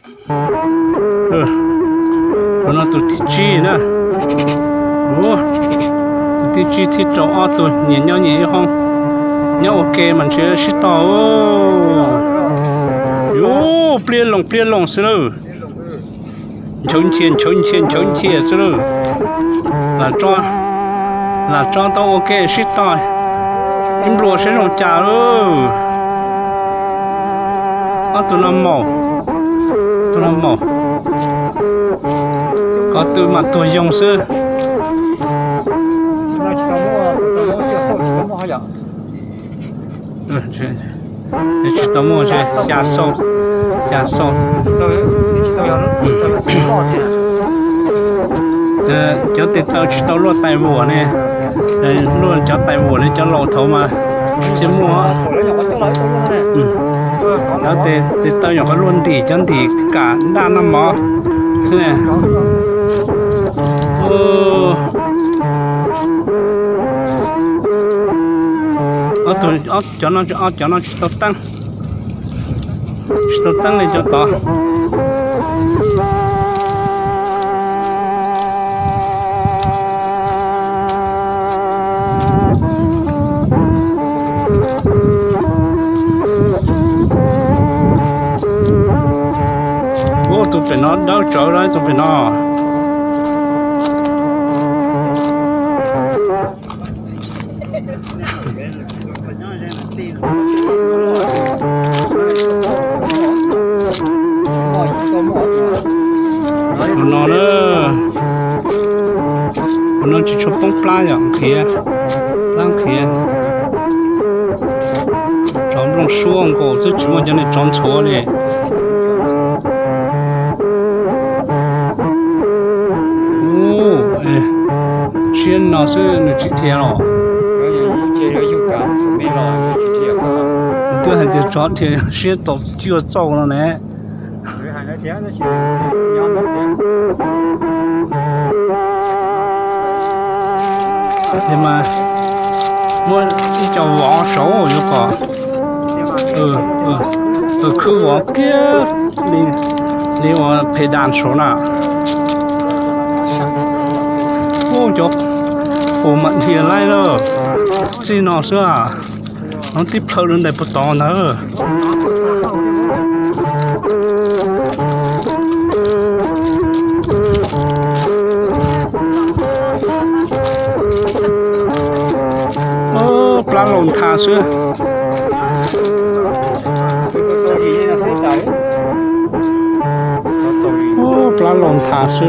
Tus no tus thib tsib na. Tus thib tsib thib rau, ob tug nyias nyob nyias ib hoob, nyob ua ke mas ntshe sib tog. Yuav pliab loos pliab loos xwb lawm. Nchauv nchias nchauv nchias nchauv nchias xwb lawm. Lam tso, lam tso tau ua ke sib tog ib nplua seb zoo cas lawm. Ob tug no maum, tus no maum, qhov twg mas tuag yoog xwb. Tsis tau muaj, xya xyoo, xya xyoo. Cov tes taw tsis tau luaj tais vuam ne, luaj cov tais vuam li cov laus thaud mas thiaj muaj. Cov tes taw nyuam qhuav luaj ntim cov ntim kam daj noj mov xwb. Cov no, cov no tsis tau teeb, tsis tau teeb li cov tod. Ua tus pem no dawb tsawv lawm, tus pem no. Tus no na, tus no tsis tshua poob plab yom, qhiav, plab qhiav. Tsov nplooj suab nkaus xwb tsis muaj cov niag tsov ntxhuav li. Siab no xwb nws tsis dhia los. Twb hais tias tsov dhia siab tau cuaj txauj no ne. Tes mas muab ib co vov saud yuav kom khwb vov kiag li uas phem das saud na. Ub, cov qus mas dhia laij lawm, txij no xwb. Nov tib plhaw rau ntawm puag tod ntawd. Plab laus nthav xwb. Plab laus nthav xwb.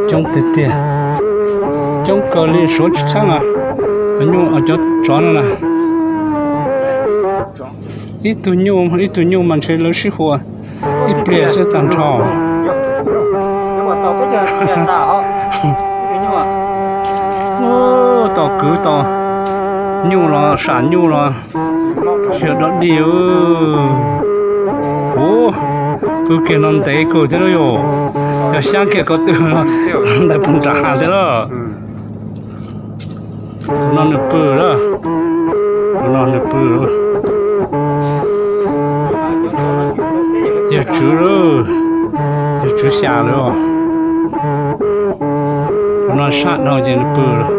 Coob tiag tiag. Coob kawg li suav tsis txheeb os. Cov nyuj, cov tsov no na. Ib tug nyuj, ib tug nyuj mas ntshe lawv sib huas ib pliag xwb tag nrho. Tos kwv tos nyuj los sam nyuj los tsis yog dog dig. Ub, pw kiag no ntev kawg thiab lauj yom. Yog xyab kiag ko tw no ntawm puag nram hav thiab lauj. Tus no nws pw lawm. Tus no nws pw. Yawg tswv, yawg tswv xya lawm. Tus no sab dhau ces nws pw lawm.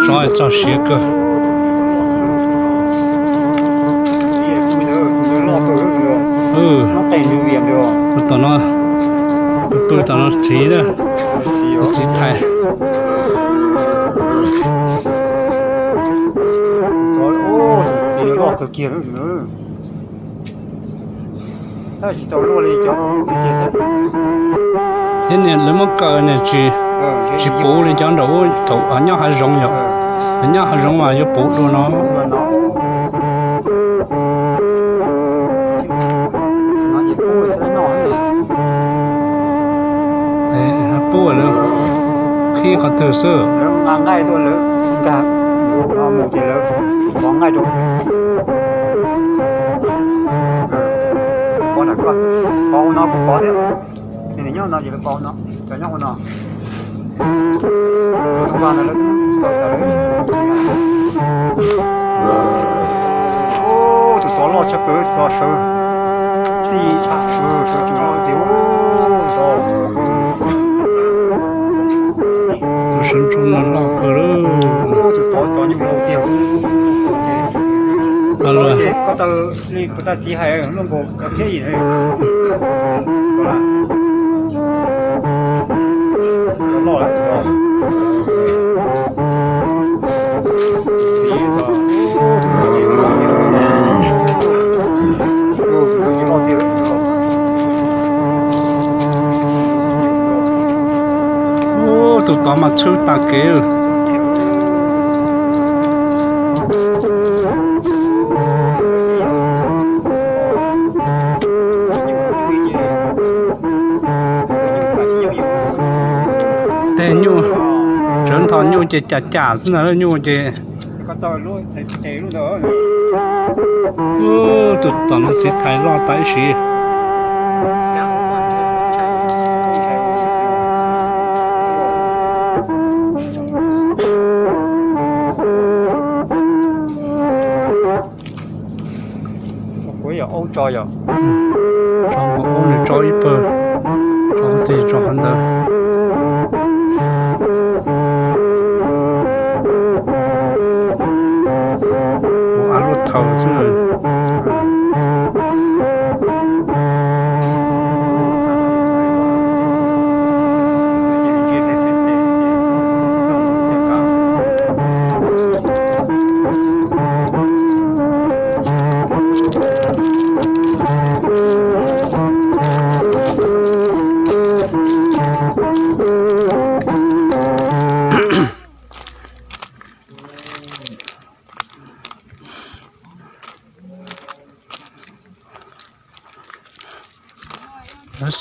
Tsov txog siav kawg. Tus tom no, pw tom no txiv, txiv thais. Thiab niag lawv muab kaw niag tsis, tsis puv li cov nraum ub thaum nyob hav zoov yom. Nyob hav zoov mas yuav puv dua no. Pub lawv qhib qhov twg xwb. Tus tsov loj tshaj plaws, tus tsov sawv. Tus sawv ntsug no loj kawg lawm. Tus tod mas tshwb tag kev. Tej nyuj, tsawv ntho nyuj ces cam cam xwb ntag, nyuj ces. Tus tom no txiv thais loj tas ib sim. Kuv yog aub tso yom. Tso nkaus aub nws tso ib pawg, tso qhov twg tso qhov ntawd. Ua av luaj thaum xwb.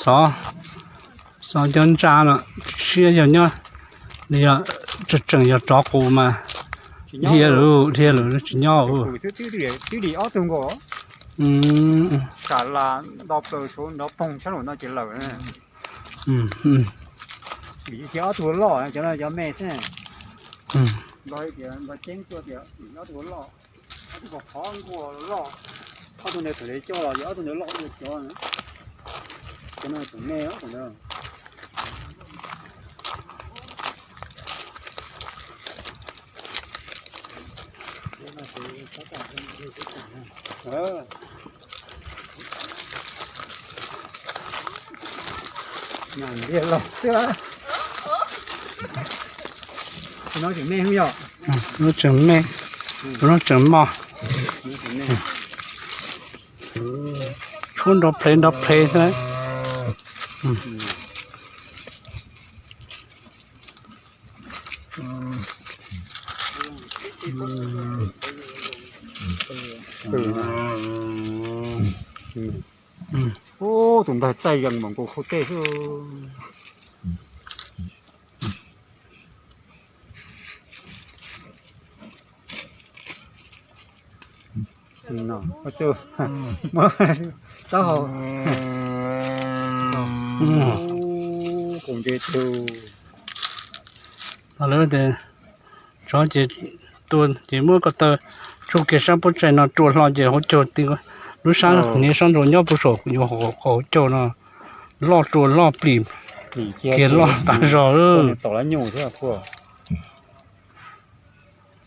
Xov, xov cov ntsa no, siab yog nyob, yog tseem yog rov qus mas dhia lawm, dhia lawm tsis nyob. Twb dim ob tug nkaus. Sam las nto plaws saud nrov poog tshab lawm no ces lawm. Vim tias ob tug loj, cov no cov me xwb. Npawg tias npawg ceeb tuaj tias ob tug loj, ob tug qhov nkuaj loj, ob tug ntawd thaum lawv coj los yog ob tug ntawd loj dua cov, cov no tseem me thaum ntawd. Ntiag los xwb. Tus no tseem me, tus no tseem mos. Tshuab nrov plhev nrov plhev xwb. Tus npawg txaij yees npaum nkaus khau tej xwb. Taub hau, qaum nce tug. Lawv tias tsov ces tua ces muab ko taw tsuj kiag sab pob tsaig no rua hlo ces hauv caug ti, lub sab hniav sab nraud nyob puag saum yuav hauv caug no loj rua loj plim kiag loj tas zog.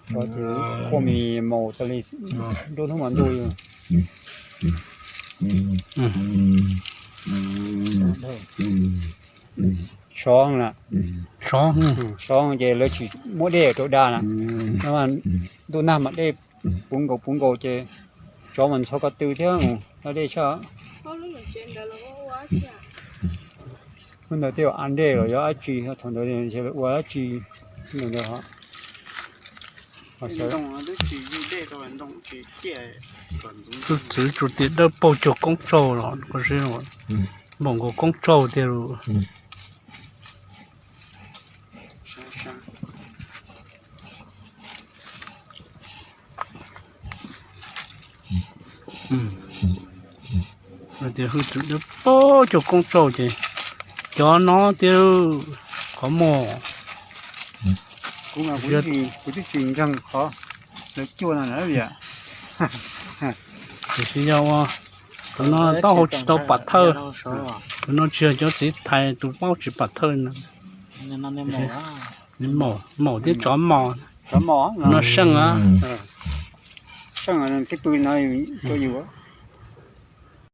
Qhua mis maus tas li, nruab hnub mas ntuj. Sov na, sov ces lawv tsis muab dej rau da na, ntuj nag mas dej puv nkaus puv nkaus ces tsov mas ntxhov ko tw thiab mus da dej tshaj. Hnub ntawd twb yog a dej los yog dab tsi, thaum ntawd ntshe lawv ua dab tsi ntawd. Tus txwv tsuas tias dawb paug cuag koob tsaug los npaum nkaus koob tsaug tiag. Tias hwj txwv dawb paug cuag koob tsaug ces cov no tiag qhov muag. Kuv twb tsis ntseeg qhov lawv cuaj no na. Tiam sis yog ua Tus no taub hau tsis tau pam thawj. Tus no tsis yog cov txiv thais tus paub tsis pam thawj no. Maum thiab tsov mos. No seej a. Seej no txij pw no rau yus.